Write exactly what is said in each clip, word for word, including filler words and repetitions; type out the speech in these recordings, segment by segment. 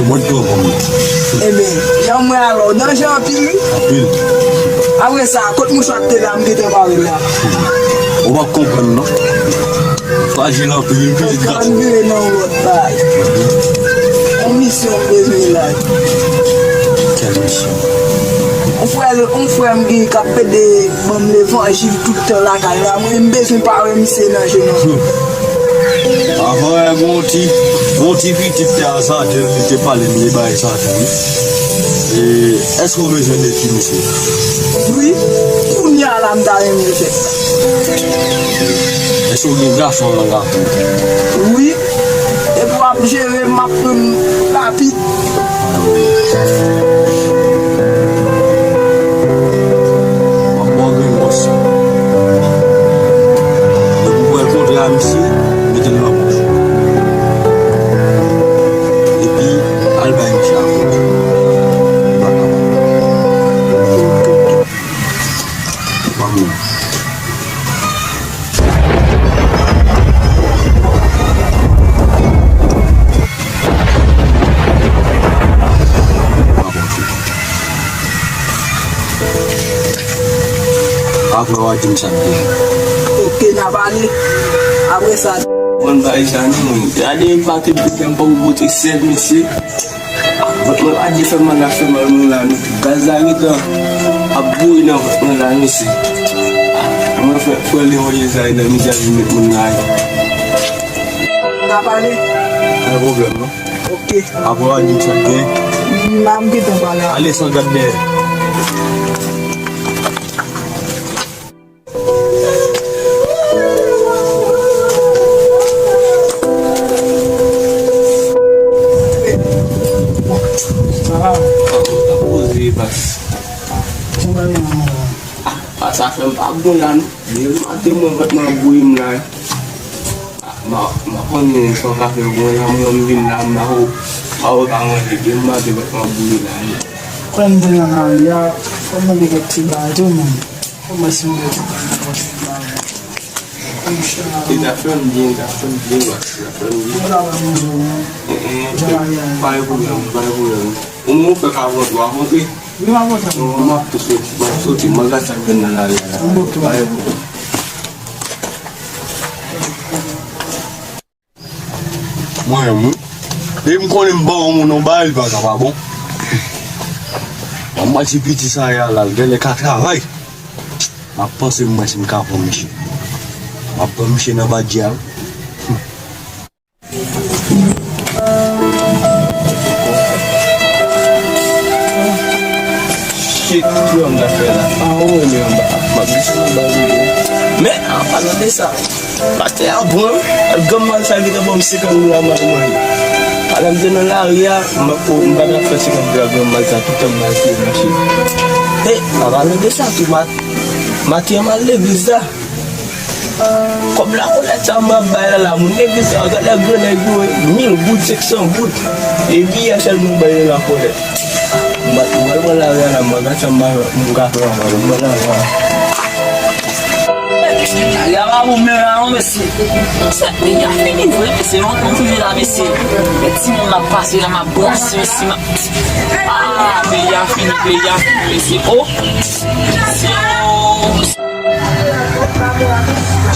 Mwen t konprann. Ebyen, jan m wè a la, w danje anpil, wi. Anpil. Apre sa, kot mouchwa k te la, m gentan pare l la. Ou p ap konprann, non. Frajil anpil, wi, pitit gason. Ann vire nan yon lòt bagay. Yon misyon m bezwen la. Kèl misyon? Yon frè, yon frè m gen k ap pede ban m levanjil tout tan lakay la. Mwen, m bezwen pare misye nan je nan. Avan, gon ti, gon ti pitit te a Sante, li te pale m de bagay Sante, wi. E, èske w bezwen de ti mesye? Wi, kounye a la m ta renmen fè sa. Èske w gen gason nan gason? Wi, epi w ap jere, m ap pran rapid. M ap ba w grenn bòs. Depi w wè l kontre a misye, mete l nan pòch ou. Epi, al bay misye a kòb. Ou pa kapab. Ou pa mouri. Apre w a di m sa k gen. Oke, n a pale. Apre sa. Konn bagay sa non, mwen. Gade m pa te biten pou bote sèl mesye. Vant mwen pa di fè mal la, fè mal moun la non. Gaz la gentan ap bouyi nan vant mwen la, mesye. Mwen fè, fè li voye sa nan mizè, li met moun la. N a pale. Pa gen pwoblèm non. Oke. Apre w a di m sa k gen. M ap gentan pale. Ale san gad dèyè. Sa va? Poze, bas. Jan bagay yo ye? Ah, sa fè m pa bon la non. Depi maten mwen vant mwen ap bouyi m la. Ah, m a, m a konnen sa w ka fè pou mwen la, mwen m vin la, m pa ko, pa ko ka manje, depi maten vant mwen ap bouyi la. Kwè m te nan lari a, fò m mande kèk ti bagay tou, man. Kòman si w gen ti bagay nan pòch ou la? Li ta fè m byen, li ta fè m byen, bas, li ta fè m byen. Mwen ta pral manje w, man. Eh, eh, jan bagay la ye. Pa gen pwoblèm, pa gen pwoblèm. Ou menm ou fè ka vant ou a kontre. Wi, m ap kontre. Non, m ap tou soti, m ap soti, m al gad sa k vin nan lari a la. M ap kontre. Pa gen pwoblèm. Mwen menm, wi. Depi m konnen m ba yon moun yon bagay, li pa ka pa bon. Mwen, mwen, ti piti sa a la, l genlè ka travay. M ap panse m wè si m ka pran misye. M ap pran misye nan badji a, wi. Shit, ki anba fè la? Ah, ou renmen anba. M ap desann anba wi. Men, an palan de sa, pastè a bon, granm mal sa li te ban m senkant dola m al manje. Pandan m te nan lari a, m pa ko, m pa t ap fè senkant dola granm mal sa, tout tan m al fouye mache. Hey, an palan de sa tou, ma-, maten an m al legliz la. Kòb la kolèt sa m ap bay la la, moun legliz sa yo, gade lè gran nèg yo, mil goud, senk san goud. E biyè sèlman bay yo la kolèt. M pa, m pral pran lari a la, m pa ka sa m pa, m ka fè anba, m pran lari a. Lari a pa bon menm la non, mesye. Sa, peyi a fini vre, mesye, non, nou fini la, mesye. Men timoun m ap pase la, m ap branche, mesye, m ap, ah, peyi a fini, peyi a fini, mesye. Oh! Mesye, oh!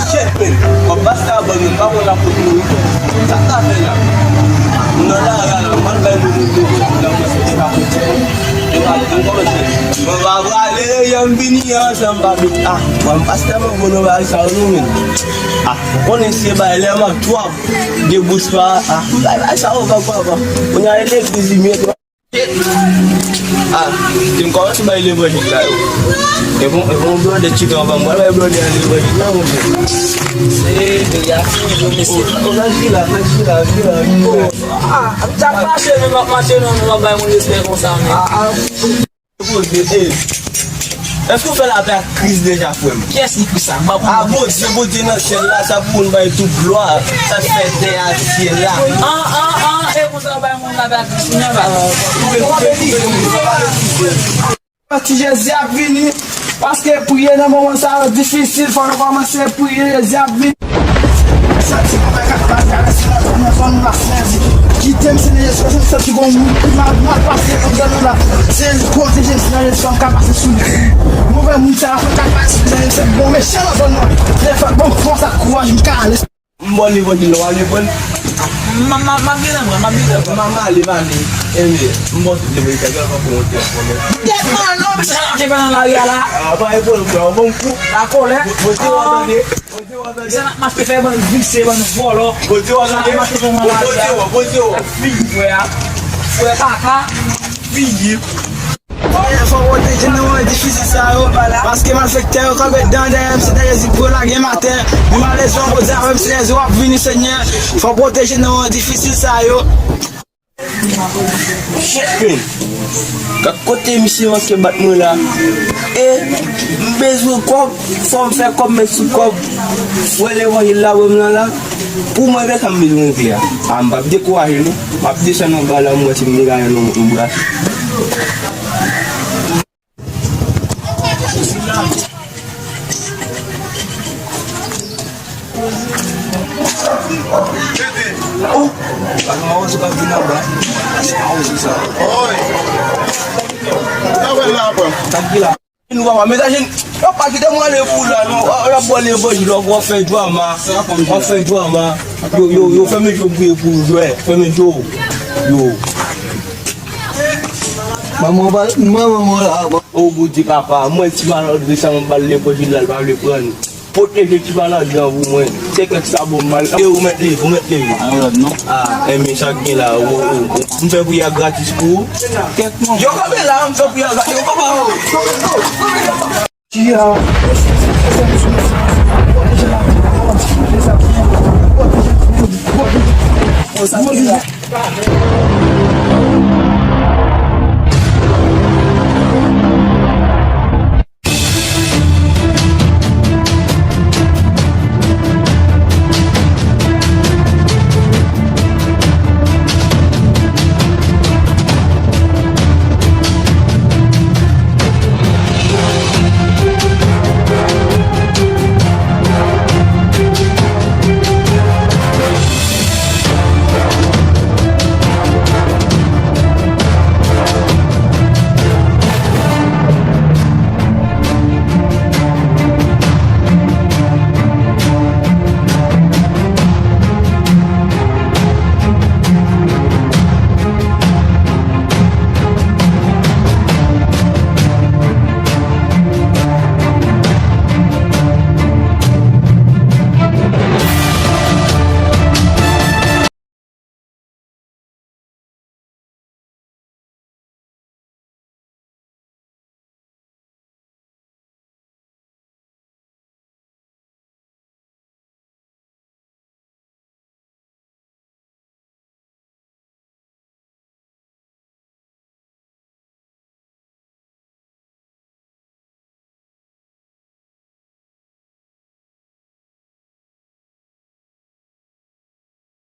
Shit, man. Kòb pastè a ban m, m pa konn la kot mouri. Sa k ta fè la? M nan lari a la, m al bay moun yo, m nan mwen se te pa kote. E pa, m kòmanse. Mwen pa prale, yè m vini ansanm, pa vit. Ah, mwen, pastè, mwen bon nan bagay sa yo, non, men. Ah, ou konnen se bay lè m ap twòp debous pa, ah, bay, bay sa yo, pa, pa, pa. Kounye a, e legliz li mete. Ah, te m kòmanse bay levanjil la, yo. E bon, e bon, blòdè ti tan anvan, mwen bay blòdè a levanjil la, monchè. Se, peyi a fini, yo, mesye. Oh, oh, tranquila, tranquila, tranquila, tranquila. Ah, m t ap mache, men m ap mache, non, men m ap bay moun respè konsa, men. Ah, ah. Poze, eh. Èske w fè lapè ak Kris deja, frè m? Kiyès ki Kris la? Ah, Bondye, Bondye nan syèl la, sa pou moun bay tout glwa, sa k fè tè a, syèl la. An, an, an, e konsa w bay moun lapè ak Kris, non, pa. Koupe, koupe, koupe, koupe, koupe. Paske Jezi ap vini, paske priye nan moman sa yo difisil, fò nou kòmanse priye, Jezi ap vini. Santi mwen ka pase a la. Nan zòn la, frè, kite m, Senyè Jezi, paske m santi gon moun ki mal, mal pase nan zòn nan la. Senyè Jezi, pwoteje m, Senyè Jezi, fè m ka pase sou li. Move moun sa yo, fè m ka pase sou li, Senyè Jezi, bon mechan nan zòn nan. Senyè, fè bon fòs ak kouraj, m ka ale. M ba w levanjil la, w ale pran l. M, m, m, m ap vin pran, m ap vin pran. M, m ale, m ale. Ebyen, m ba w tout levanjil sa, gade, m ap fè yon tèt pwoblèm. Tèt mal non, mechan ap fè nan lari a la. A, pa gen pwoblèm, frè, w ban m kou. La kòlè. Bondye w ap tande. Bondye w ap tande. Sa n ap mache fè bann visye, bann vòlò. Bondye w ap tande. Sa n ap mache fè nan lari a. Bondye w, Bondye w. Figi frè a. Frè kaka. Figi. Fò pwoteje nan moman difisil sa yo, paske malfektè yo kanpe dan dèyè m, Senyè Jezi, pou yo lage m atè. Men malerezman, Bondye avè m, Senyè Jezi, w ap vini, Senyè. Fò pwoteje nan moman difisil sa yo. Shit, man. Gad kote misye manke bat mwen la. E, m bezwen kòb, fò m fè kòb, met sou kòb. Frè levanjil la, wè m nan la. Pou mwen, men sa m bezwen regle a. A, m p ap dekouraje, non. M ap desann anba la, m wè si m degaje non, m brase. Oh! Gade mawozo k ap vin anba. Mawozo sa. Oy! Sa fè la, papa? Gade ki la. Nou papa, men sa jèn, yo pa kite mwen ale pou la, non. W ap ba w levanjil, w ap fè drama. W ap fè drama. Yo, yo, yo, fèmen je w, m priye pou ou, jwè. Fèmen je w. Yo. Manman w pa, manman w la. O Bondye papa, mwen ti malandren sa, mwen ba l levanjil la, l pa vle pran. Pwoteje ti malandren an pou mwen. Se kèk sa bon mal. E ou mèt leve, ou mèt leve. A, yon lòt non. A, enben sa k gen la, ou, ou, ou. M fè priyè gratis pou ou. Kèk non. Yo kanpe la, m fè priyè gratis. Yo kanpe la. Tia.